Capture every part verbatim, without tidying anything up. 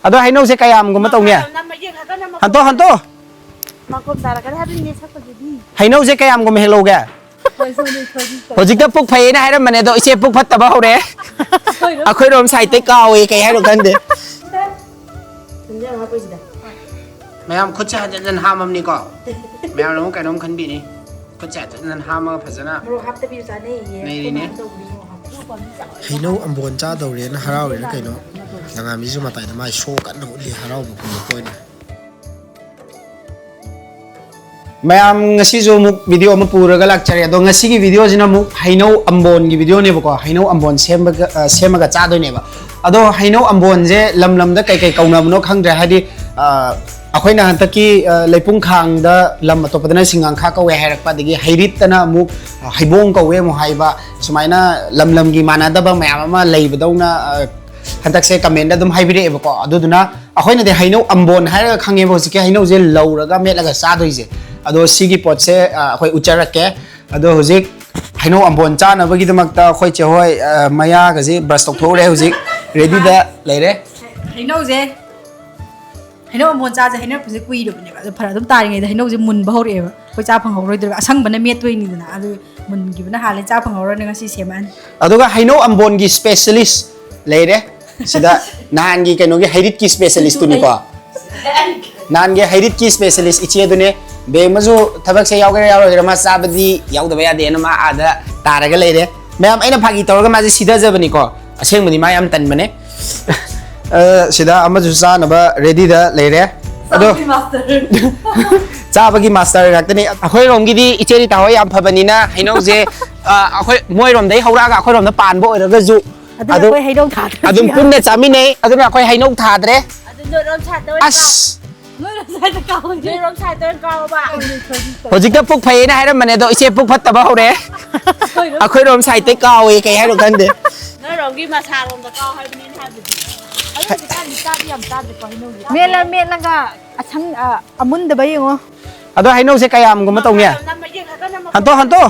ꯑꯗꯣ ꯍꯩꯅꯧꯁꯦ ꯀꯌꯥꯝꯒꯨꯝꯕ ꯇꯧꯅꯤ? ꯅꯝꯃꯒꯦ, ꯈꯔ ꯅꯝꯃꯒꯦ꯫ ꯍꯟꯇꯣ, ꯍꯟꯇꯣ꯫ ꯃꯥꯡꯒꯣꯟ ꯇꯥꯔꯛꯀꯅꯤ ꯍꯥꯏꯕꯅꯤꯅꯦ ꯁꯛꯄꯗꯨꯗꯤ꯫ ꯍꯩꯅꯧꯁꯦ ꯀꯌꯥꯝꯒꯨꯝꯕ ꯍꯦꯛꯂꯧꯒꯦ? ꯍꯣꯏ, ꯁꯣꯝꯗ ꯏꯊꯣꯏꯗꯤ ꯇꯧ꯫ ꯍꯧꯖꯤꯛꯇ ꯄꯨꯛ ꯐꯩꯌꯦꯅ ꯍꯥꯏꯔꯝꯕꯅꯦ, ꯑꯗꯣ ꯏꯆꯦ ꯄꯨꯛ ꯐꯠꯇꯕ ꯍꯧꯔꯦ꯫ ꯑꯩꯈꯣꯏꯔꯣꯝ꯫ ꯑꯩꯈꯣꯏꯔꯣꯝ ꯁꯥꯏꯠꯇꯩ ꯀꯥꯎꯋꯦ, ꯀꯩ ꯍꯥꯏꯅꯣ ꯈꯪꯗꯦ꯫ ꯏꯟꯖꯥꯡ ꯍꯥꯞꯄꯣꯏꯁꯤꯗ꯫ ꯃꯌꯥꯝ ꯈꯨꯠꯁꯦ ꯍꯟꯖꯟ ꯍꯟꯖꯟ ꯍꯥꯝꯃꯝꯅꯤꯀꯣ꯫ ꯃꯌꯥꯝꯅ ꯑꯃꯨꯛ ꯀꯩꯅꯣꯝ ꯈꯟꯕꯤꯅꯤ꯫ ꯈꯨꯠꯁꯦ ꯍꯟꯖꯟ ꯍꯟꯖꯟ ꯍꯥꯝꯃꯒ ꯐꯖꯅ ꯃꯣꯔꯣꯛ ꯍꯥꯞꯇꯕꯤꯁꯨ ꯆꯥꯅꯩꯌꯦ꯫ ꯅꯩꯔꯤꯅꯦ꯫ ꯑꯩꯈꯣꯏ ꯃꯥꯅ ꯇꯧꯕꯗꯤ ꯃꯣꯔꯣꯛ ꯍꯥꯞꯄꯤ꯫ ꯍꯩꯅꯧ ꯑꯝꯕꯣꯟ ꯆꯥꯗꯧꯔꯦꯅ ꯍꯔꯥꯎꯔꯤꯔ ꯀꯩꯅꯣ? ꯂꯪꯉꯥꯝꯕꯤꯁꯨ ꯃꯇꯥꯏꯗ ꯃꯥꯏ ꯁꯣ ꯀꯟꯅ ꯎꯠꯂꯤ ꯍꯔꯥꯎꯕ ꯐꯣꯡꯗꯣꯛꯄ ꯑꯣꯏꯅ꯫ ꯃꯌꯥꯝ, ꯉꯁꯤꯁꯨ ꯑꯃꯨꯛ video ꯑꯃ ꯄꯨꯔꯒ ꯂꯥꯛꯆꯔꯦ꯫ ꯑꯗꯣ ꯉꯁꯤꯒꯤ videoꯁꯤꯅ ꯑꯃꯨꯛ ꯍꯩꯅꯧ ꯑꯝꯕꯣꯟꯒꯤ videoꯅꯦꯕꯀꯣ꯫ ꯍꯩꯅꯧ ꯑꯝꯕꯣꯟ ꯁꯦꯝꯕꯒ, ꯑ, ꯁꯦꯝꯃꯒ ꯆꯥꯗꯣꯏꯅꯦꯕ꯫ ꯑꯗꯣ ꯍꯩꯅꯧ ꯑꯝꯕꯣꯟꯁꯦ ꯂꯝ ꯂꯝꯗ ꯀꯩ ꯀꯩ ꯀꯧꯅꯕꯅꯣ ꯈꯪꯗ꯭ꯔꯦ꯫ ꯍꯥꯏꯗꯤ, ꯑ, ꯑꯩꯈꯣꯏꯅ ꯍꯟꯗꯛꯀꯤ, ꯑ, ꯂꯩꯄꯨꯡꯈꯥꯡꯗ ꯂꯝ ꯑꯇꯣꯞꯄꯗꯅ ꯁꯤꯡꯉꯥꯡꯈꯥ ꯀꯧꯋꯦ ꯍꯥꯏꯔꯛꯄ, ꯑꯗꯒꯤ ꯍꯩꯔꯤꯠꯇꯅ ꯑꯃꯨꯛ, ꯑ, ꯍꯩꯕꯣꯡ ꯀꯧꯋꯦ ꯑꯃꯨꯛ ꯍꯥꯏꯕ, ꯁꯨꯃꯥꯏꯅ ꯂꯝ ꯂꯝꯒꯤ ꯃꯥꯟꯅꯗꯕ ꯃꯌꯥꯝ ꯑꯃ ꯂꯩꯕꯗꯧꯅ, ꯑ, ꯍꯟꯗꯛꯁꯦ commentꯗ ꯑꯗꯨꯝ ꯍꯥꯏꯕꯤꯔꯛꯑꯦꯕꯀꯣ꯫ ꯑꯗꯨꯗꯨꯅ ꯑꯩꯈꯣꯏꯅꯗꯤ ꯍꯩꯅꯧ ꯑꯝꯕꯣꯟ ꯍꯥꯏꯔꯒ ꯈꯪꯉꯦꯕ, ꯍꯧꯖꯤꯛꯀꯤ ꯍꯩꯅꯧꯁꯦ ꯂꯧꯔꯒ ꯃꯦꯠꯂꯒ ꯆꯥꯗꯣꯏꯁꯦ꯫ ꯑꯗꯣ ꯁꯤꯒꯤ ꯄꯣꯠꯁꯦ, ꯑ, ꯑꯩꯈꯣꯏ ꯎꯠꯆꯔꯛꯀꯦ꯫ ꯑꯗꯣ ꯍꯧꯖꯤꯛ ꯍꯩꯅꯧ ꯑꯝꯕꯣꯟ ꯆꯥꯅꯕꯒꯤꯗꯃꯛꯇ ꯑꯩꯈꯣꯏ ꯆꯦ ꯍꯣꯏ, ꯑ, ꯃꯌꯥꯒꯁꯦ brush ꯇꯧꯊꯣꯛꯎꯔꯦ, ꯍꯧꯖꯤꯛ readyꯗ ꯂꯩꯔꯦ꯫ ꯍꯩꯅꯧꯁꯦ, ꯍꯩꯅꯧ ꯑꯝꯕꯣꯟ ꯆꯥꯁꯦ ꯍꯥꯏꯅꯔꯛꯄꯁꯦ ꯀꯨꯏꯔꯕꯅꯦꯕ꯫ ꯑꯗꯣ ꯐꯔꯛ ꯑꯗꯨꯝ ꯇꯥꯔꯤꯉꯩꯗ ꯍꯩꯅꯧꯁꯦ ꯃꯨꯟꯕ ꯍꯧꯔꯛꯑꯦꯕ꯫ ꯑꯩꯈꯣꯏ ꯆꯥ ꯐꯪꯍꯧꯔꯣꯏꯗꯣꯏꯕ꯫ ꯑꯁꯪꯕꯅ ꯃꯦꯠꯇꯣꯏꯅꯤꯗꯅ꯫ ꯑꯗꯨ ꯃꯨꯟꯈꯤꯕꯅ ꯍꯥꯜꯂꯦ, ꯆꯥ ꯐꯪꯍꯧꯔꯣꯏꯅ ꯉꯁꯤ ꯁꯦꯝꯃꯛꯑꯅꯤ꯫ ꯑꯗꯨꯒ ꯍꯩꯅꯧ ꯑꯝꯕꯣꯟꯒꯤ specialist ꯂꯩꯔꯦ꯫ ꯁꯤꯗ ꯅꯍꯥꯟꯒꯤ ꯀꯩꯅꯣꯒꯤ ꯍꯩꯔꯤꯠꯀꯤ specialistꯇꯨꯅꯤꯀꯣ꯫ ꯅꯍꯥꯟꯒꯤ ꯍꯩꯔꯤꯠꯀꯤ specialist ꯏꯆꯦꯗꯨꯅꯦ꯫ ꯕꯦꯝꯃꯁꯨ ꯊꯕꯛꯁꯦ ꯌꯥꯎꯒꯦꯔꯥ ꯌꯥꯎꯔꯣꯏꯒꯦꯔꯥ ꯃꯥ ꯆꯥꯕꯗꯤ ꯌꯥꯎꯗꯕ ꯌꯥꯗꯦꯅ ꯃꯥ ꯑꯥꯗ ꯇꯥꯔꯒ ꯂꯩꯔꯦ꯫ ꯃꯌꯥꯝ, ꯑꯩꯅ ꯐꯥꯒꯤ ꯇꯧꯔꯒ ꯃꯥꯁꯦ ꯁꯤꯊꯖꯕꯅꯤꯀꯣ꯫ ꯑꯁꯦꯡꯕꯗꯤ ꯃꯥ ꯌꯥꯝ ꯇꯟꯕꯅꯦ꯫ ꯑ, ꯁꯤꯗ ꯑꯃꯁꯨ ꯆꯥꯅꯕ readyꯗ ꯂꯩꯔꯦ꯫ ꯑꯗꯣ ꯆꯥꯕꯒꯤ master꯫ ꯆꯥꯕꯒꯤ master ꯉꯥꯛꯇꯅꯤ꯫ ꯑꯩꯈꯣꯏꯔꯣꯝꯒꯤꯗꯤ ꯏꯆꯦ ꯔꯤꯇꯥ ꯍꯣꯏ ꯌꯥꯝ ꯐꯕꯅꯤꯅ ꯍꯩꯅꯧꯁꯦ, ꯑ, ꯑꯩꯈꯣꯏ ꯃꯣꯏꯔꯣꯝꯗꯒꯤ ꯍꯧꯔꯛꯑꯒ ꯑꯩꯈꯣꯏꯔꯣꯝꯗ ꯄꯥꯟꯕ ꯑꯣꯏꯔꯒꯁꯨ ꯑꯗꯨꯅ ꯑꯗꯨꯝ, ꯑꯩꯈꯣꯏ ꯍꯩꯅꯧ ꯊꯥꯗ꯭ꯔꯁꯨ ꯑꯗꯨꯝ ꯌꯥꯔꯦ꯫ ꯄꯨꯟꯅ ꯆꯥꯃꯤꯟꯅꯩ꯫ ꯑꯗꯨꯅ ꯑꯩꯈꯣꯏ ꯍꯩꯅꯧ ꯊꯥꯗ꯭ꯔꯦ꯫ ꯑꯗꯨ ꯅꯣꯏꯔꯣꯝ sideꯇ ꯑꯣꯏꯅ ꯑꯁ! ꯀꯥꯎ-, ꯅꯣꯏꯔꯣꯝ sideꯇ ꯀꯥꯎꯋꯦ꯫ ꯅꯣꯏꯔꯣꯝ sideꯇ ꯑꯣꯏꯅ ꯀꯥꯎꯕ꯫ ꯍꯧꯖꯤꯛꯇ ꯄꯨꯛ ꯐꯩꯌꯦꯅ ꯍꯥꯏꯔꯝꯕꯅꯦ, ꯑꯗꯣ ꯏꯆꯦ ꯄꯨꯛ ꯐꯠꯇꯕ ꯍꯧꯔꯦ꯫ ꯑꯩꯈꯣꯏꯔꯣꯝ sideꯇꯩ ꯀꯥꯎꯋꯦ, ꯀꯩ ꯍꯥꯏꯅꯣ ꯈꯪꯗꯦ꯫ ꯅꯣꯏꯔꯣꯝꯒꯤ ꯃꯁꯥꯔꯣꯝꯗ ꯀꯥꯎ ꯍꯥꯏꯕꯅꯦ ꯑꯩꯅ ꯍꯥꯏꯕꯗꯤ꯫ ꯑꯗꯣ ꯍꯧꯖꯤꯛꯀꯥꯟꯗꯤ ꯆꯥꯗꯤ ꯌꯥꯝ ꯆꯥꯗ꯭ꯔꯦꯀꯣ ꯍꯩꯅꯧꯁꯦ꯫ ꯃꯦꯠꯂ ꯃꯦꯠꯂꯒ ꯑꯁꯪ-, ꯑ, ꯑꯃꯨꯟꯗꯕ ꯌꯦꯡꯉꯣ꯫ ꯑꯗꯣ ꯍꯩꯅꯧꯁꯦ ꯀꯌꯥꯝꯒꯨꯝꯕ ꯇꯧꯅꯤ? ꯅꯝꯃꯒꯦ, ꯈꯔ ꯅꯝꯃꯒꯦ꯫ ꯍꯟꯇꯣ, ꯍꯟꯇꯣ꯫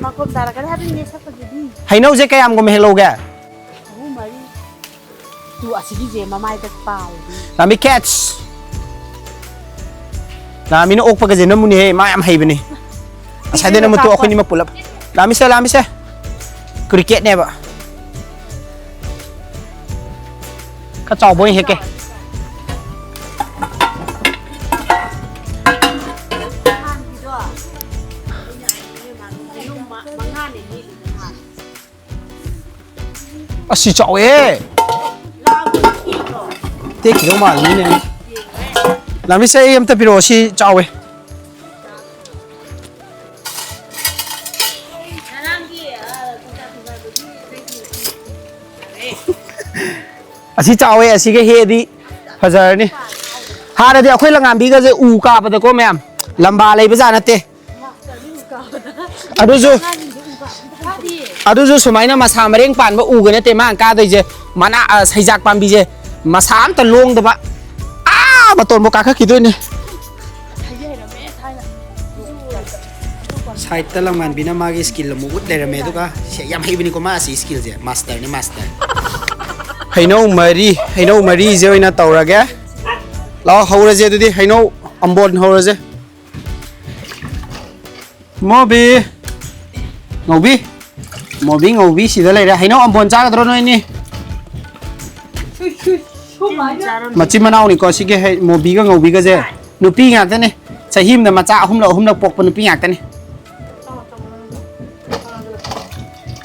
ꯃꯥꯡꯒꯣꯟ ꯇꯥꯔꯛꯀꯅꯤ ꯍꯥꯏꯕꯅꯤꯅꯦ ꯁꯛꯄꯗꯨꯗꯤ꯫ ꯍꯩꯅꯧꯁꯦ ꯀꯌꯥꯝꯒꯨꯝꯕ ꯍꯦꯛꯂꯧꯒꯦ? ꯑꯍꯨꯝ, ꯃꯔꯤ꯫ ꯇꯨ ꯑꯁꯤꯒꯤꯁꯦ ꯃꯃꯥꯏꯗ ꯄꯥꯜꯂꯤ꯫ ꯂꯥꯝꯕꯤ ꯀꯦꯠꯁ꯫ ꯂꯥꯝꯕꯤꯅ ꯑꯣꯛꯄꯒꯁꯦ ꯅꯝꯃꯨꯅꯦꯍꯦ, ꯃꯥ ꯌꯥꯝ ꯍꯩꯕꯅꯦ꯫ ꯉꯁꯥꯏꯗꯩ ꯅꯝꯃꯨ ꯇꯨ, ꯑꯩꯈꯣꯏꯅꯤꯃꯛ ꯄꯨꯂꯞ꯫ ꯂꯥꯝꯕꯤꯁꯦ, ꯂꯥꯝꯕꯤꯁꯦ꯫ ꯀ꯭ꯔꯤꯀꯦꯠꯅꯦꯕ꯫ ꯈꯔ ꯆꯥꯎꯕ ꯑꯣꯏꯅ ꯍꯦꯛꯀꯦ꯫ ꯑꯁꯤ ꯆꯥꯎꯋꯦ꯫ ꯇꯦꯛꯈꯤꯗꯧ ꯃꯥꯜꯂꯤꯅꯦ꯫ ꯂꯥꯃꯤꯁꯦ, ꯑꯩ ꯑꯝꯇ ꯄꯤꯔꯛꯑꯣ, ꯁꯤ ꯆꯥꯎꯋꯦ꯫ ꯑꯁꯤ ꯆꯥꯎꯋꯦ, ꯑꯁꯤꯒ ꯍꯦꯛꯑꯗꯤ ꯐꯖꯔꯅꯤ꯫ ꯍꯥꯟꯅꯗꯤ ꯑꯩꯈꯣꯏ ꯂꯪꯉꯥꯟꯕꯤꯒꯁꯦ ꯎ ꯀꯥꯕꯗꯀꯣ ꯃꯌꯥꯝ, ꯂꯝꯕꯥ ꯂꯩꯕꯖꯥꯠ ꯅꯠꯇꯦ꯫ ꯑꯗꯨꯁꯨ, ꯑꯗꯨꯁꯨ ꯁꯨꯃꯥꯏꯅ ꯃꯁꯥ ꯃꯔꯦꯡ ꯄꯥꯟꯕ ꯎꯒ ꯅꯠꯇꯦ ꯃꯥꯅ ꯀꯥꯗꯣꯏꯁꯦ꯫ ꯃꯅꯥ, ꯑ, ꯁꯩꯖꯥꯛ ꯄꯥꯝꯕꯤꯁꯦ ꯃꯁꯥ ꯑꯝꯇ ꯂꯣꯡꯗꯕ, ꯑꯥ ꯃꯇꯣꯟꯕꯨ ꯀꯥꯈꯠꯈꯤꯗꯣꯏꯅꯦ꯫ ꯁꯥꯏꯠꯇ ꯂꯝꯉꯥꯟꯕꯤꯅ ꯃꯥꯒꯤ ꯁ꯭ꯀꯤꯜ ꯑꯃꯨꯛ ꯎꯠ ꯂꯩꯔꯝꯃꯦ꯫ ꯑꯗꯨꯒ ꯁꯦ, ꯌꯥꯝ ꯍꯩꯕꯅꯤꯀꯣ ꯃꯥ ꯑꯁꯤ ꯁ꯭ꯀꯤꯜꯁꯦ, ꯃꯥꯁꯇꯔꯅꯤ, ꯃꯥꯁꯇꯔ꯫ ꯍꯩꯅꯧ ꯃꯔꯤ, ꯍꯩꯅꯧ ꯃꯔꯤꯁꯦ ꯑꯣꯏꯅ ꯇꯧꯔꯒꯦ꯫ ꯂꯥꯛꯑꯣ, ꯍꯧꯔꯁꯦ ꯑꯗꯨꯗꯤ꯫ ꯍꯩꯅꯧ ꯑꯝꯕꯣꯟ ꯍꯧꯔꯁꯦ꯫ ꯃꯣꯕꯤ꯫ ꯉꯧꯕꯤ꯫ ꯃꯣꯕꯤ ꯉꯧꯕꯤ ꯁꯤꯗ ꯂꯩꯔꯦ꯫ ꯍꯩꯅꯧ ꯑꯝꯕꯣꯟ ꯆꯥꯒꯗ꯭ꯔꯣ ꯅꯣꯏꯅꯤ? ꯃꯆꯤꯟ ꯃꯅꯥꯎꯅꯤꯀꯣ ꯁꯤꯒꯤ ꯍꯩ, ꯃꯣꯕꯤꯒ ꯉꯧꯕꯤꯒꯁꯦ꯫ ꯅꯨꯄꯤ ꯉꯥꯛꯇꯅꯦ꯫ ꯆꯍꯤ ꯑꯃꯗ ꯃꯆꯥ ꯑꯍꯨꯝꯂꯛ ꯑꯍꯨꯝꯂꯛ ꯄꯣꯛꯄ ꯅꯨꯄꯤ ꯉꯥꯛꯇꯅꯦ꯫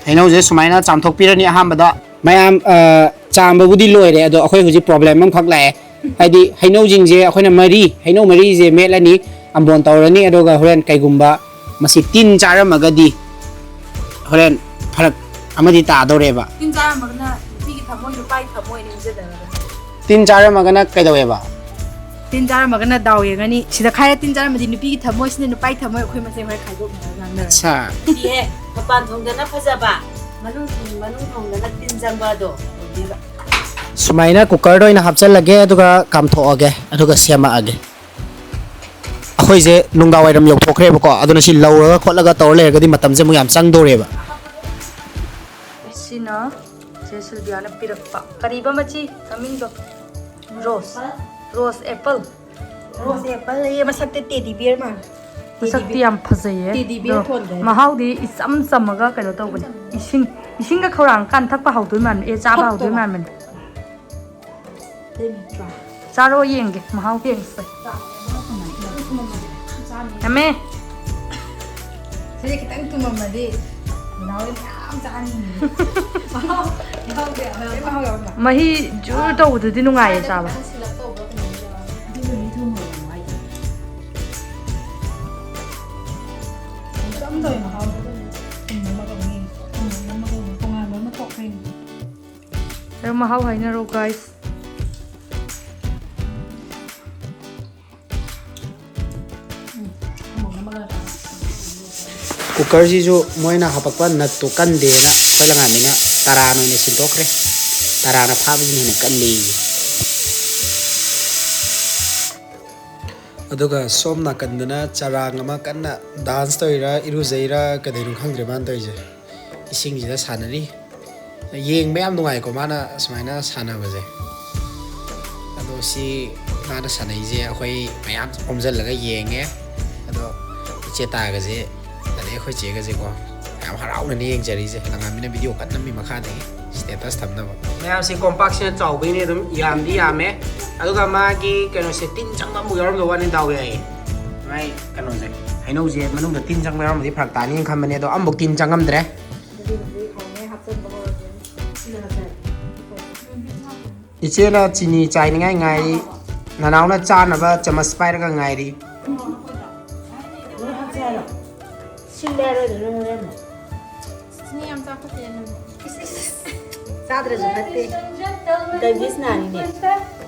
ꯍꯩꯅꯧꯁꯦ ꯁꯨꯃꯥꯏꯅ ꯆꯥꯝꯊꯣꯛꯄꯤꯔꯅꯤ ꯑꯍꯥꯟꯕꯗ꯫ ꯃꯌꯥꯝ, ꯑ, ꯆꯥꯝꯕꯕꯨꯗꯤ ꯂꯣꯏꯔꯦ, ꯑꯗꯣ ꯑꯩꯈꯣꯏ ꯍꯧꯖꯤꯛ ꯄ꯭ꯔꯣꯕ꯭ꯂꯦꯝ ꯑꯃꯈꯛ ꯂꯥꯛꯑꯦ꯫ ꯍꯥꯏꯗꯤ ꯍꯩꯅꯧꯁꯤꯡꯁꯦ ꯑꯩꯈꯣꯏꯅ ꯃꯔꯤ, ꯍꯩꯅꯧ ꯃꯔꯤꯁꯦ ꯃꯦꯠꯂꯅꯤ, ꯑꯝꯕꯣꯟ ꯇꯧꯔꯅꯤ, ꯑꯗꯨꯒ ꯍꯣꯔꯦꯟ ꯀꯩꯒꯨꯝꯕ ꯃꯁꯤ ꯇꯤꯟ ꯆꯥꯔꯝꯃꯒꯗꯤ ꯍꯣꯔꯦꯟ ꯐꯔꯛ ꯑꯃꯗꯤ ꯇꯥꯗꯧꯔꯦꯕ꯫ ꯇꯤꯟ ꯆꯥꯔꯝꯃꯒꯅ ꯅꯨꯄꯤꯒꯤ ꯊꯃꯣꯏ, ꯅꯨꯄꯥꯒꯤ ꯊꯃꯣꯏ ꯅꯤꯡꯖꯗꯕꯗꯣ꯫ ꯇꯤꯟ ꯆꯥꯔꯝꯃꯒꯅ ꯀꯩꯗꯧꯋꯦꯕ? ꯇꯤꯟ ꯆꯥꯔꯝꯃꯒꯅ ꯗꯥꯎ ꯌꯦꯡꯉꯅꯤ꯫ ꯁꯤꯗ ꯈꯥꯏꯔ ꯇꯤꯟ ꯆꯥꯔꯝꯃꯗꯤ ꯅꯨꯄꯤꯒꯤ ꯊꯃꯣꯏꯁꯤꯅ ꯅꯨꯄꯥꯒꯤ ꯊꯃꯣꯏ ꯑꯩꯈꯣꯏ ꯃꯁꯦꯟ ꯍꯣꯔꯦꯟ ꯈꯥꯏꯗꯣꯛꯅꯔꯒ ꯉꯥꯡꯅꯔꯅꯤ꯫ ꯑꯠꯁꯥ꯫ ꯅꯠꯇꯤꯌꯦ, ꯃꯄꯥꯟ ꯊꯣꯡꯗꯅ ꯐꯖꯕ, ꯃꯅꯨꯡ, ꯃꯅꯨꯡ ꯊꯣꯡꯗꯅ ꯇꯤꯟ ꯆꯪꯕ ꯑꯗꯣ ꯑꯣꯏꯗꯣꯏꯕ꯫ ꯁꯨꯃꯥꯏꯅ ꯀꯨꯀꯔꯗ ꯑꯣꯏꯅ ꯍꯥꯞꯆꯜꯂꯒꯦ, ꯑꯗꯨꯒ ꯀꯥꯝꯊꯣꯛꯑꯒꯦ, ꯑꯗꯨꯒ ꯁꯦꯝꯃꯛꯑꯒꯦ꯫ ꯑꯩꯈꯣꯏꯁꯦ ꯅꯨꯡꯗꯥꯡ ꯋꯥꯏꯔꯝ ꯌꯧꯊꯣꯛꯈ꯭ꯔꯦꯕꯀꯣ, ꯑꯗꯨꯅ ꯁꯤ ꯂꯧꯔꯒ ꯈꯣꯠꯂꯒ ꯇꯧꯔ ꯂꯩꯔꯒꯗꯤ ꯃꯇꯝꯁꯦ ꯑꯃꯨꯛ ꯌꯥꯝ ꯆꯪꯗꯧꯔꯦꯕ꯫ ꯁꯤꯅ ꯁꯤꯜꯕꯤꯌꯥꯅ ꯄꯤꯔꯛꯄ ꯀꯔꯤꯕ ꯃꯆꯤ ꯃꯃꯤꯡꯗꯣ? ꯔꯣꯁ, ꯔꯣꯁ ꯑꯦꯄꯜ꯫ ꯔꯣꯁ ꯑꯦꯄꯜ ꯂꯩꯌꯦ, ꯃꯁꯛꯇꯤ ꯇꯦꯗꯤ ꯕꯤꯌꯔ ꯃꯥꯜꯂꯦ꯫ ꯃꯁꯛꯇꯤ ꯌꯥꯝ ꯐꯖꯩꯌꯦ꯫ ꯇꯦꯗꯤ ꯕꯤꯌꯔ ꯑꯗꯣ ꯊꯣꯟꯗ꯭ꯔꯦ꯫ ꯃꯍꯥꯎꯗꯤ ꯏꯆꯝ ꯆꯝꯃꯒ ꯀꯩꯅꯣ ꯇꯧꯕꯅꯦ꯫ ꯏꯁꯤꯡ, ꯏꯁꯤꯡꯒ ꯈꯧꯔꯥꯡ ꯀꯥꯟ ꯊꯛꯄ ꯍꯥꯎꯗꯣꯏ ꯃꯥꯟꯕꯅꯦ꯫ ꯑꯦ, ꯆꯥꯕ ꯍꯥꯎꯗꯣꯏ ꯊꯛꯇꯧꯕ꯫ ꯃꯥꯟꯕꯅꯦ꯫ Let me try. ꯆꯥꯔꯣ, ꯌꯦꯡꯒꯦ, ꯃꯍꯥꯎ ꯌꯦꯡꯁꯦ꯫ ꯌꯥꯝꯃꯦ꯫ ꯁꯤꯁꯦ ꯈꯤꯇꯪ ꯊꯨꯝꯃꯝꯃꯗꯤ ꯅꯅꯥꯎꯗꯤ ꯃꯌꯥꯝ ꯆꯥꯅꯤꯡꯉꯤ꯫ ꯃꯍꯥꯎ, ꯃꯍꯥꯎ ꯌꯥꯎꯕ꯭ꯔꯥ? ꯃꯍꯤ ꯖꯨꯔ ꯇꯧꯕꯗꯨꯗꯤ ꯅꯨꯡꯉꯥꯏꯌꯦ ꯆꯥꯕ꯫ ꯈꯤꯇꯪ ꯁꯤꯜꯂꯞ ꯇꯧꯕ꯭ꯔꯥ ꯀꯩꯅꯣꯝ ꯌꯥꯎꯔꯝꯃꯦ꯫ ꯑꯗꯨꯅ ꯃꯤ ꯊꯨꯝꯃꯝꯃꯣ ꯍꯥꯏꯁꯦ꯫ ꯏꯆꯝ ꯇꯧꯋꯦ ꯃꯍꯥꯎꯗꯣ꯫ ꯊꯨꯝ ꯑꯃꯒ ꯑꯃꯨꯛ ꯌꯦꯡꯉꯦ꯫ ꯊꯨꯝ ꯑꯃꯒ ꯑꯃꯨꯛ ꯇꯣꯉꯥꯟꯕ ꯑꯃ ꯊꯣꯛꯈ꯭ꯔꯦ꯫ ꯑꯗꯣ ꯃꯍꯥꯎ ꯍꯥꯏꯅꯔꯣ, ꯒꯥꯏꯁ꯫ ꯎꯝ, ꯊꯨꯝ ꯑꯃꯒ ꯀꯨꯀꯔꯁꯤꯁꯨ ꯃꯣꯏꯅ ꯍꯥꯄꯛꯄ ꯅꯠꯇꯣ ꯀꯟꯗꯦꯅ ꯑꯩꯈꯣꯏ ꯂꯉꯥꯟꯕꯤꯅ ꯇꯔꯥꯅ ꯑꯣꯏꯅ ꯁꯤꯟꯗꯣꯛꯈ꯭ꯔꯦ꯫ ꯇꯔꯥꯅ ꯐꯥꯕꯁꯤꯅ ꯍꯦꯟꯅ ꯀꯜꯂꯤ꯫ ꯑꯗꯨꯒ ꯁꯣꯝ ꯅꯥꯀꯟꯗꯅ ꯆꯔꯥꯡ ꯑꯃ ꯀꯟꯅ ꯗꯥꯟꯁ ꯇꯧꯔꯤꯔꯥ ꯏꯔꯨꯖꯩꯔꯥ ꯀꯩꯗꯧꯔꯤꯅꯣ ꯈꯪꯗ꯭ꯔꯦ ꯃꯥꯅ ꯇꯧꯔꯤꯁꯦ꯫ ꯏꯁꯤꯡꯁꯤꯗ ꯁꯥꯟꯅꯔꯤ꯫ ꯌꯦꯡꯕ ꯌꯥꯝ ꯅꯨꯡꯉꯥꯏꯀꯣ ꯃꯥꯅ ꯁꯨꯃꯥꯏꯅ ꯁꯥꯟꯅꯕꯁꯦ꯫ ꯑꯗꯣ ꯁꯤ ꯃꯥꯅ ꯁꯥꯟꯅꯩꯁꯦ ꯑꯩꯈꯣꯏ ꯃꯌꯥꯝ ꯑꯣꯝꯁꯤꯜꯂꯒ ꯌꯦꯡꯉꯦ꯫ ꯑꯗꯣ ꯏꯆꯦ ꯇꯥꯒꯁꯦ ꯑꯗꯩ ꯑꯩꯈꯣꯏ ꯆꯦꯒꯁꯦꯀꯣ ꯌꯥꯝ ꯍꯔꯥꯎꯅꯅꯦ ꯌꯦꯡꯖꯔꯤꯁꯦ꯫ ꯂꯉꯥꯟꯕꯤꯅ ꯚꯤꯗꯤꯑꯣ ꯀꯟꯅ ꯅꯝꯃꯤ ꯃꯈꯥꯗꯒꯤ ꯁ꯭ꯇꯦꯇꯁ ꯊꯝꯅꯕ꯫ ꯃꯌꯥꯝꯁꯦ ꯀꯣꯝꯄꯥꯛꯁꯤꯅ ꯆꯥꯎꯕꯩꯅꯦ ꯑꯗꯨꯝ ꯌꯥꯝꯗꯤ ꯌꯥꯝꯃꯦ꯫ ꯑꯗꯨꯒ ꯃꯥꯒꯤ ꯀꯩꯅꯣꯁꯦ ꯇꯤꯟ ꯆꯪꯕ ꯑꯃꯨꯛ ꯌꯥꯎꯔꯝꯗꯧ ꯋꯥꯅꯤ ꯗꯥꯎ ꯌꯥꯏꯌꯦ꯫ ꯃꯥꯏ ꯀꯩꯅꯣꯁꯦ ꯍꯩꯅꯧꯁꯦ ꯃꯅꯨꯡꯗ ꯇꯤꯟ ꯆꯪꯕ ꯌꯥꯎꯔꯝꯃꯗꯤ ꯐꯔꯛ ꯇꯥꯅꯤꯅ ꯈꯟꯕꯅꯦ꯫ ꯑꯗꯣ ꯑꯃꯐꯥꯎ ꯇꯤꯟ ꯆꯪꯉꯝꯗ꯭ꯔꯦ꯫ ꯑꯗꯨꯕꯨꯗꯤ ꯍꯧꯔꯦ ꯍꯥꯞꯆꯤꯟꯕ ꯍꯧꯔꯒꯦ꯫ ꯁꯤꯅ ꯉꯁꯥꯏ꯫ ꯏꯆꯦꯅ ꯆꯤꯅꯤ ꯆꯥꯏꯅꯤꯡꯉꯥꯏ ꯉꯥꯏꯔꯤ꯫ ꯅꯅꯥꯎꯅ ꯆꯥꯅꯕ ꯆꯃꯁ ꯄꯥꯏꯔꯒ ꯉꯥꯏꯔꯤ꯫ ꯂꯣꯏ ꯍꯥꯞꯁꯦ ꯍꯥꯏꯔꯣ? ꯁꯤꯜꯂꯦ ꯍꯥꯏꯔꯣꯏꯗ꯭ꯔꯣ ꯅꯪ ꯍꯣꯔꯦꯟ ꯑꯃꯨꯛ? ꯁꯤꯅꯤ ꯌꯥꯝ ꯆꯥꯛ ꯐꯠꯇꯦ ꯅꯪ꯫ ꯏꯁ, ꯏꯁ, ꯏꯁ꯫ ꯆꯥꯗ꯭ꯔꯁꯨ ꯐꯠꯇꯦ꯫ ꯗꯥꯏꯕꯤꯇꯤꯁ ꯅꯥꯅꯤꯅꯦ꯫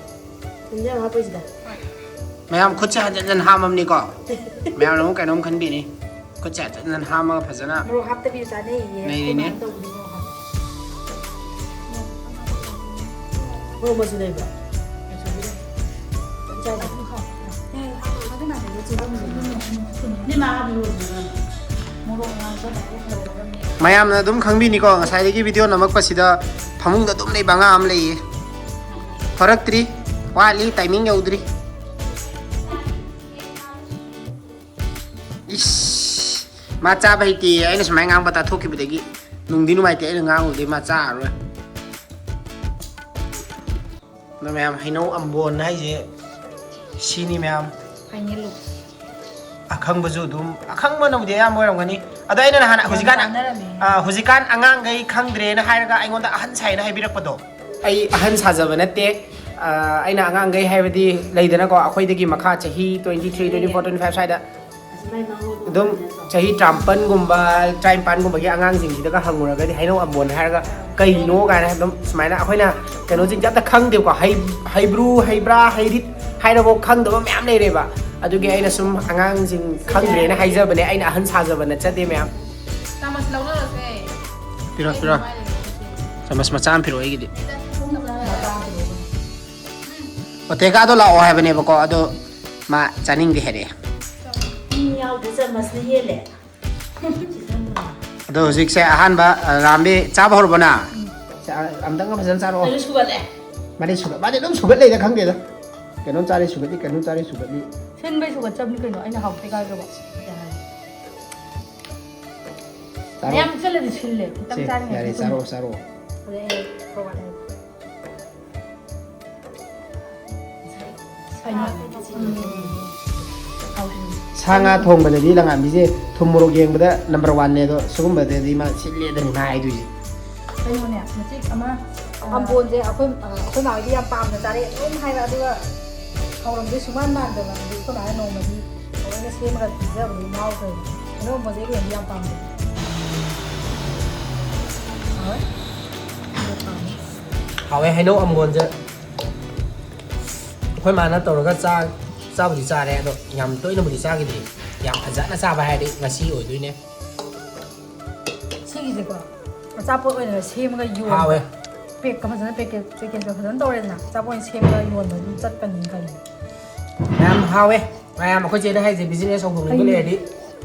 ꯊꯨꯝꯁꯦ ꯌꯥꯝ ꯍꯥꯞꯄꯣꯏꯁꯤꯗ꯫ ꯃꯌꯥꯝ ꯈꯨꯠꯁꯦ ꯍꯟꯖꯟ ꯍꯟꯖꯟ ꯍꯥꯝꯃꯝꯅꯤꯀꯣ꯫ ꯃꯌꯥꯝꯅ ꯑꯃꯨꯛ ꯀꯩꯅꯣꯝ ꯈꯟꯕꯤꯅꯤ꯫ ꯈꯨꯠꯁꯦ ꯍꯟꯖꯟ ꯍꯟꯖꯟ ꯍꯥꯝꯃꯒ ꯐꯖꯅ ꯃꯣꯔꯣꯛ ꯍꯥꯞꯇꯕꯤꯁꯨ ꯆꯥꯅꯩꯌꯦ꯫ ꯂꯩꯔꯤꯅꯦ꯫ ꯑꯩꯈꯣꯏ ꯃꯥꯅ ꯇꯧꯕꯗꯤ ꯃꯣꯔꯣꯛ ꯍꯥꯞꯄꯦ꯫ ꯃꯣꯔꯣꯛ ꯃꯆꯨ ꯂꯩꯕ꯭ꯔꯣ? ꯃꯆꯨꯗꯤ ꯂꯩ꯫ ꯆꯞ ꯆꯥꯏꯗ꯫ ꯅꯣꯏ ꯃꯥ ꯍꯥꯞꯄꯤ ꯃꯣꯔꯣꯛ ꯃꯆꯨ ꯂꯩꯕ꯭ꯔꯣ? ꯃꯣꯔꯣꯛ ꯑꯉꯥꯡꯕ ꯗꯥꯏꯔꯦꯛ ꯂꯧꯔꯒꯅꯦ꯫ ꯃꯌꯥꯝꯅ ꯑꯗꯨꯝ ꯈꯪꯕꯤꯅꯤꯀꯣ, ꯉꯁꯥꯏꯗꯒꯤ ꯚꯤꯗꯤꯑꯣ ꯅꯝꯃꯛꯄꯁꯤꯗ ꯐꯃꯨꯡꯗ ꯑꯗꯨꯝ ꯂꯩꯕ ꯑꯉꯥꯡ ꯑꯃ ꯂꯩꯌꯦ꯫ ꯊꯣꯔꯛꯇ꯭ꯔꯤ꯫ ꯋꯥꯠꯂꯤ, ꯇꯥꯏꯃꯤꯡ ꯌꯧꯗ꯭ꯔꯤ꯫ ꯏꯁ, ꯃꯥ ꯆꯥꯕ ꯍꯩꯇꯦ꯫ ꯑꯩꯅ ꯁꯨꯃꯥꯏꯅ ꯉꯥꯡꯕ ꯇꯥꯊꯣꯛꯈꯤꯕꯗꯒꯤ ꯅꯨꯡꯗꯤ ꯅꯨꯡꯉꯥꯏꯇꯦ꯫ ꯑꯩꯅ ꯉꯥꯡꯉꯨꯕꯗꯒꯤ ꯃꯥ ꯆꯥꯔꯔꯣꯏ꯫ ꯑꯗꯣ ꯃꯌꯥꯝ, ꯍꯩꯅꯧ ꯑꯝꯕꯣꯟ ꯍꯥꯏꯁꯦ ꯁꯤꯅꯤ ꯃꯌꯥꯝ꯫ ꯐꯥꯏꯅꯦꯜ ꯂꯨꯛ꯫ ꯑꯈꯪꯕꯁꯨ ꯑꯗꯨꯝ, ꯑꯈꯪꯕꯅꯕꯨꯗꯤ ꯑꯌꯥꯝꯕ ꯑꯣꯏꯔꯝꯒꯅꯤ꯫ ꯑꯗꯣ ꯑꯩꯅ ꯅꯍꯥꯟ ꯌꯥꯝ ꯍꯧꯖꯤꯛꯀꯥꯟ, ꯆꯥꯟꯅꯔꯝꯃꯦ꯫ ꯑ, ꯍꯧꯖꯤꯛꯀꯥꯟ ꯑꯉꯥꯡꯈꯩ ꯈꯪꯗ꯭ꯔꯦꯅ ꯍꯥꯏꯔꯒ ꯑꯩꯉꯣꯟꯗ ꯑꯍꯟ ꯁꯥꯏꯅ ꯍꯥꯏꯕꯤꯔꯛꯄꯗꯣ꯫ ꯑꯩ ꯑꯍꯟ ꯁꯥꯖꯕ ꯅꯠꯇꯦ꯫ ꯑ, ꯑꯩꯅ ꯑꯉꯥꯡꯈꯩ ꯍꯥꯏꯕꯗꯤ ꯂꯩꯗꯅꯀꯣ, ꯑꯩꯈꯣꯏꯗꯒꯤ ꯃꯈꯥ ꯆꯍꯤ twenty three, twenty four, twenty five ꯁ꯭ꯋꯥꯏꯗ ꯑꯗꯨꯝ ꯆꯍꯤ ꯇꯔꯥꯃꯥꯄꯟꯒꯨꯝꯕ, ꯇꯔꯥꯅꯤꯄꯥꯟꯒꯨꯝꯕꯒꯤ ꯑꯉꯥꯡꯁꯤꯡꯁꯤꯗꯒ ꯍꯪꯉꯨꯔꯒꯗꯤ ꯍꯩꯅꯧ ꯑꯝꯕꯣꯟ ꯍꯥꯏꯔꯒ ꯀꯩꯅꯣ ꯀꯥꯏꯅ ꯑꯗꯨꯝ ꯁꯨꯃꯥꯏꯅ ꯑꯩꯈꯣꯏꯅ ꯀꯩꯅꯣꯁꯤꯡꯁꯦ ꯑꯝꯇ ꯈꯪꯗꯦꯕꯀꯣ꯫ ꯍꯩ-, ꯍꯩꯕ꯭ꯔꯨ, ꯍꯩꯕ꯭ꯔꯥ, ꯍꯩꯔꯤꯠ ꯍꯥꯏꯅꯐꯥꯎ ꯈꯪꯗꯕ ꯃꯌꯥꯝ ꯂꯩꯔꯦꯕ꯫ ꯑꯗꯨꯒꯤ ꯑꯩꯅ ꯁꯨꯝ ꯑꯉꯥꯡꯁꯤꯡ ꯈꯪꯗ꯭ꯔꯦꯅ ꯍꯥꯏꯖꯕꯅꯦ, ꯑꯩꯅ ꯑꯍꯟ ꯁꯥꯖꯕ ꯅꯠꯆꯗꯦ ꯃꯌꯥꯝ꯫ ꯆꯥꯃꯁ ꯂꯧꯅꯔꯁꯦ꯫ ꯄꯤꯔꯣ, ꯄꯤꯔꯣ꯫ ꯆꯥꯃꯁ ꯃꯆꯥ ꯑꯃ ꯄꯤꯔꯛꯑꯣ ꯑꯩꯒꯤꯗꯤ꯫ ꯑꯣꯇꯦꯀꯥꯗꯣ ꯂꯥꯛꯑꯣ ꯍꯥꯏꯕꯅꯦꯕꯀꯣ, ꯑꯗꯣ ꯃꯥ ꯆꯥꯅꯤꯡꯗꯦ ꯍꯥꯏꯔꯛꯑꯦ꯫ ꯃꯤ ꯌꯥꯎꯗꯦ, ꯆꯥꯃꯁꯅ ꯍꯦꯜꯂꯦ꯫ ꯑꯗꯣ ꯍꯧꯖꯤꯛꯁꯦ ꯑꯍꯥꯟꯕ, ꯑ, ꯔꯥꯝꯕꯤ ꯆꯥꯕ ꯍꯧꯔꯕꯣ ꯅꯪ? ꯆꯥ-, ꯑꯝꯇꯪꯒ ꯐꯖꯅ ꯆꯥꯔꯛꯑꯣ꯫ ꯑꯗꯨ ꯁꯨꯒꯠꯂꯦ꯫ ꯃꯥꯗꯤ ꯁꯨꯒꯠ-, ꯃꯥꯗꯤ ꯑꯗꯨꯝ ꯁꯨꯒꯠ ꯂꯩꯗ, ꯈꯪꯗꯦꯗ꯫ ꯀꯩꯅꯣꯝ ꯆꯥꯔꯦ ꯁꯨꯒꯠꯂꯤ, ꯀꯩꯅꯣꯝ ꯆꯥꯔꯦ ꯁꯨꯒꯠꯂꯤ꯫ ꯁꯤꯟꯕꯩ ꯁꯨꯒꯠꯆꯕꯅꯤ ꯀꯩꯅꯣ, ꯑꯩꯅ ꯍꯥꯎꯇꯦ ꯀꯥꯏꯗꯕ꯫ ꯆꯥꯔꯛꯑꯣ꯫ ꯃꯌꯥꯝ ꯆꯠꯂꯗꯤ ꯁꯤꯜꯂꯦ, ꯈꯤꯇꯪ ꯁꯦ, ꯆꯥꯔꯤꯉꯩ ꯌꯥꯔꯦ, ꯁꯤꯟꯕ꯫ ꯆꯥꯔꯛꯑꯣ, ꯆꯥꯔꯛꯑꯣ꯫ ꯑꯗꯩ ꯑꯩ ꯐꯣꯔꯋꯥꯔꯗ ꯂꯩ꯫ ꯁꯥ ꯉꯥ ꯊꯣꯡꯕꯗꯗꯤ ꯂꯪꯉꯥꯟꯕꯤꯁꯦ ꯊꯨꯝ ꯃꯣꯔꯣꯛ ꯌꯦꯡꯕꯗ ꯅꯝꯕꯔ ꯋꯥꯟꯅꯦ, ꯑꯗꯣ ꯁꯤꯒꯨꯝꯕꯗꯗꯤ ꯃꯥ ꯁꯤꯜꯂꯦꯗꯅꯤ ꯃꯥ ꯍꯥꯏꯗꯣꯏꯁꯦ꯫ ꯀꯩꯅꯣꯅꯦ, ꯃꯆꯦꯠ ꯑꯃ, ꯑ, ꯑꯝꯕꯣꯟꯁꯦ ꯑꯩꯈꯣꯏ, ꯑ, ꯑꯩꯈꯣꯏ ꯃꯥ ꯍꯣꯏꯗꯤ ꯌꯥꯝ ꯄꯥꯝꯅ ꯆꯥꯔꯛꯑꯦ ꯑꯗꯨꯝ ꯍꯥꯏꯕ, ꯑꯗꯨꯒ ꯍꯧꯔꯝꯗꯣꯏ ꯁꯨꯡꯃꯥꯟ ꯃꯥꯟꯗꯕ, ꯑꯗꯨ ꯑꯩꯈꯣꯏ ꯃꯥꯅ ꯅꯣꯡꯃꯗꯤ ꯊꯑꯣꯏꯅ ꯁꯦꯝꯃꯒ ꯄꯤꯖꯕꯗꯤ ꯃꯍꯥꯎ ꯇꯧꯋꯦ꯫ ꯑꯗꯨꯒꯨꯝꯕꯁꯦ ꯑꯩꯒꯤ ꯑꯣꯏꯅꯗꯤ ꯌꯥꯝ ꯄꯥꯝꯖꯩ꯫ ꯍꯥꯎꯋꯦ? ꯑꯗꯨ ꯄꯥꯝꯃꯦ꯫ ꯍꯥꯎꯋꯦ, ꯍꯩꯅꯧ ꯑꯝꯕꯣꯟꯁꯦ ꯑꯩꯈꯣꯏ ꯃꯥꯅ ꯇꯧꯔꯒ ꯆꯥ-, ꯆꯥꯕꯨꯗꯤ ꯆꯥꯔꯦ, ꯑꯗꯣ ꯌꯥꯝ ꯇꯣꯏꯅꯕꯨꯗꯤ ꯆꯥꯈꯤꯗ꯭ꯔꯤ꯫ ꯌꯥꯝ ꯐꯖꯅ ꯆꯥꯕ ꯍꯥꯏꯔꯗꯤ ꯉꯁꯤ ꯑꯣꯏꯗꯣꯏꯅꯦ꯫ ꯁꯤꯒꯤꯁꯦꯀꯣ, ꯑꯆꯥꯄꯣꯠ ꯑꯣꯏꯅ ꯁꯦꯝꯃꯒ ꯌꯣꯟꯕ꯫ ꯍꯥꯎꯋꯦ꯫ ꯄꯦꯛꯀ ꯐꯖꯅ, ꯄꯦꯀꯦꯠ, ꯄꯦꯀꯦꯠꯀ ꯐꯖꯅ ꯇꯧꯔꯦꯗꯅ, ꯑꯆꯥꯄꯣꯠ ꯑꯣꯏꯅ ꯁꯦꯝꯃꯒ ꯌꯣꯟꯕ ꯑꯗꯨꯝ ꯆꯠꯀꯅꯤ ꯈꯜꯂꯤ꯫ ꯌꯥꯝ ꯍꯥꯎꯋꯦ꯫ ꯃꯌꯥꯝ, ꯑꯩꯈꯣꯏ ꯆꯦꯅ ꯍꯥꯏꯁꯦ business ꯍꯧꯗꯣꯛꯅꯤꯡꯕ ꯍꯩꯅꯤꯡ-, ꯂꯩꯔꯗꯤ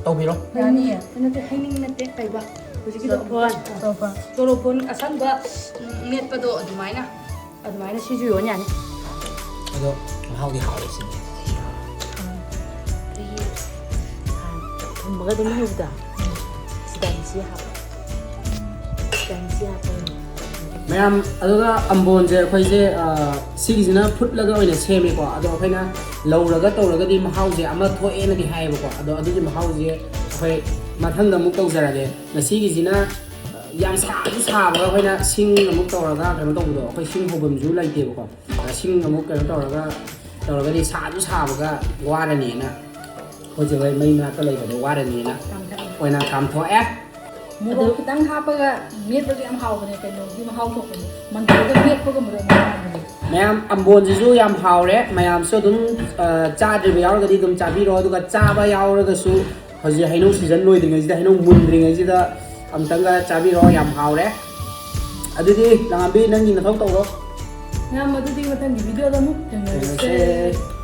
ꯇꯧꯕꯤꯔꯣ꯫ ꯌꯥꯅꯤꯌꯦ꯫ ꯅꯠꯇꯦ, ꯍꯩꯅꯤꯡ ꯅꯠꯇꯦ, ꯀꯩꯕ? ꯍꯧꯖꯤꯛꯀꯤꯗꯣ ꯆꯣꯔꯐꯣꯟ꯫ ꯆꯣꯔꯐꯣꯟ꯫ ꯆꯣꯔꯐꯣꯟ ꯑꯁꯪꯕ, ꯎꯝ, ꯃꯦꯠꯄꯗꯣ ꯑꯗꯨꯃꯥꯏꯅ꯫ ꯑꯗꯨꯃꯥꯏꯅ ꯁꯤꯁꯨ ꯌꯣꯟ ꯌꯥꯅꯤ꯫ ꯑꯗꯣ ꯃꯍꯥꯎꯗꯤ ꯍꯥꯎꯋꯦ ꯁꯤꯅꯤ꯫ ꯑꯩꯈꯣꯏꯒꯤ, ꯑ, ꯊꯨꯝꯃꯒ ꯑꯗꯨꯝ ꯂꯩꯕꯗꯣ꯫ ꯁꯤꯗ ꯑꯩꯁꯤ ꯍꯥꯞꯄ꯫ ꯁꯤꯗ ꯑꯩꯁꯤ ꯍꯥꯞꯄ꯫ ꯃꯌꯥꯝ, ꯑꯗꯨꯒ ꯑꯝꯕꯣꯟꯁꯦ ꯑꯩꯈꯣꯏꯁꯦ, ꯑ, ꯁꯤꯒꯤꯁꯤꯅ ꯐꯨꯠꯂꯒ ꯑꯣꯏꯅ ꯁꯦꯝꯃꯦꯀꯣ꯫ ꯑꯗꯣ ꯑꯩꯈꯣꯏꯅ ꯂꯧꯔꯒ ꯇꯧꯔꯒꯗꯤ ꯃꯍꯥꯎꯁꯦ ꯑꯃ ꯊꯣꯛꯑꯦꯅꯗꯤ ꯍꯥꯏꯌꯦꯕꯀꯣ꯫ ꯑꯗꯣ ꯑꯗꯨꯒꯤ ꯃꯍꯥꯎꯁꯦ ꯑꯩꯈꯣꯏ ꯃꯊꯪꯗ ꯑꯃꯨꯛ ꯇꯧꯖꯔꯒꯦ꯫ ꯉꯁꯤꯒꯤꯁꯤꯅ, ꯑ, ꯌꯥꯝ ꯁꯥꯁꯨ ꯁꯥꯕꯒ ꯑꯩꯈꯣꯏꯅ ꯁꯤꯡ ꯑꯃꯨꯛ ꯇꯧꯔꯒ ꯀꯩꯅꯣ ꯇꯧꯕꯗꯣ, ꯑꯩꯈꯣꯏ ꯁꯤꯡ ꯍꯧꯐꯝꯁꯨ ꯂꯩꯇꯦꯕꯀꯣ꯫ ꯑ, ꯁꯤꯡ ꯑꯃꯨꯛ ꯀꯩꯅꯣ ꯇꯧꯔꯒ, ꯇꯧꯔꯒꯗꯤ ꯁꯥꯁꯨ ꯁꯥꯕꯒ ꯋꯥꯔꯅꯤꯅ, ꯍꯧꯖꯤꯛ ꯍꯣꯏ ꯃꯩ ꯃꯅꯥꯛꯇ ꯂꯩꯕꯗꯣ ꯋꯥꯔꯅꯤꯅ ꯑꯣꯏꯅ ꯀꯥꯝꯊꯣꯛꯑꯦ꯫ ꯃꯣꯔꯣꯛ ꯈꯤꯇꯪ ꯍꯥꯞꯄꯒ ꯃꯦꯠꯄꯗꯤ ꯌꯥꯝ ꯍꯥꯎꯕꯅꯦ, ꯀꯩꯅꯣꯒꯤ ꯃꯍꯥꯎ ꯊꯣꯛꯄꯅꯦ, ꯃꯪꯒꯜꯗ ꯃꯦꯠꯄꯒꯨꯝꯕꯗꯣ ꯌꯥꯝ ꯍꯥꯎꯕꯅꯦ꯫ ꯃꯌꯥꯝ, ꯑꯝꯕꯣꯟꯁꯤꯁꯨ ꯌꯥꯝ ꯍꯥꯎꯔꯦ꯫ ꯃꯌꯥꯝꯁꯨ ꯑꯗꯨꯝ, ꯑ, ꯆꯥꯗ꯭ꯔꯤꯕ ꯌꯥꯎꯔꯒꯗꯤ ꯑꯗꯨꯝ ꯆꯥꯕꯤꯔꯣ꯫ ꯑꯗꯨꯒ ꯆꯥꯕ ꯌꯥꯎꯔꯒꯁꯨ ꯍꯧꯖꯤꯛ ꯍꯩꯅꯧ ꯁꯤꯖꯟ ꯂꯣꯏꯗ꯭ꯔꯤꯉꯩꯁꯤꯗ, ꯍꯩꯅꯧ ꯃꯨꯟꯗ꯭ꯔꯤꯉꯩꯁꯤꯗ ꯑꯃꯨꯛꯇꯪꯒ ꯆꯥꯕꯤꯔꯣ꯫ ꯌꯥꯝ ꯍꯥꯎꯔꯦ꯫ ꯑꯗꯨꯗꯤ ꯂꯉꯥꯝꯕꯤ, ꯅꯪꯒꯤ ꯅꯊꯧ ꯇꯧꯔꯣ꯫ ꯃꯌꯥꯝ, ꯑꯗꯨꯗꯤ ꯃꯊꯪꯒꯤ ꯚꯤꯗꯤꯑꯣꯗ ꯑꯃꯨꯛ ꯊꯦꯡꯅꯔꯁꯦ꯫ ꯊꯦꯡꯅꯔꯁꯦ꯫